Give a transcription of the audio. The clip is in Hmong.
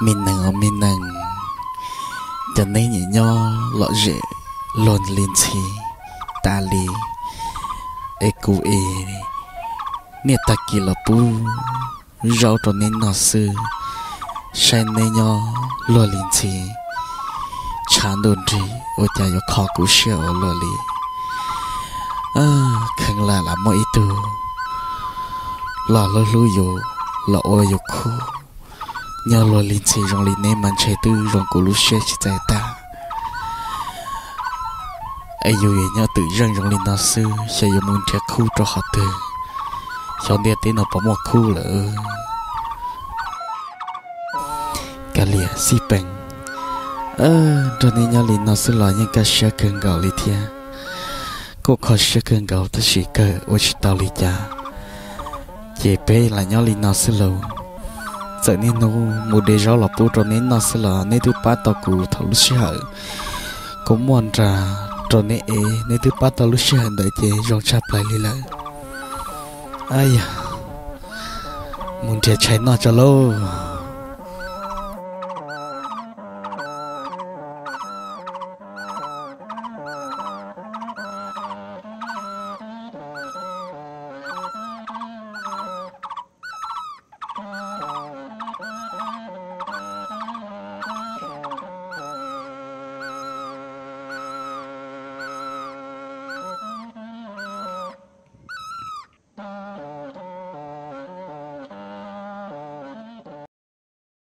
Me neeg os me neeg, cov neb nyiam nyob lom zem luag li ntxhi tas li, es kuv es niaj tag kis los pub zaub rau neb noj xwb, saib neb nyob luag li ntxhi, tshav ntuj nrig ua cas yuav kho kuv siab ua luaj li. Kheev lam lam muaj ib tug los hlub hlub yus, los ua yus khub, nyob luag li ntxhi zoo li neb mas ntshe twb zoo kuv lub siab tsis txawj tag. Es yus yuav nyob twm zeej zoo li no xwb, xyov yuav mus nrhiav khub rau qhov twg, xyov ntiaj teb no puas muaj khub lawm. Kav liam xij peem, nrog neb nyob li no xwb los yeej kaj siab kawg nkaus li thiab. Kuj kho siab kawg nkaus tab sis kawg ua tsis tau li cas. Ces peb lam nyob li no xwb lauj. Txawm niaj hnub mus de zaub los pub rau neb noj xwb los neb twb pab tau kuv thaum lub sij hawm kuv muaj nra rau neb ev, neb twb pab tau lub sij hawm ntawd ces zoo tshaj plaws li lawm. Yog, mus nrhiav tshais noj tso lauj.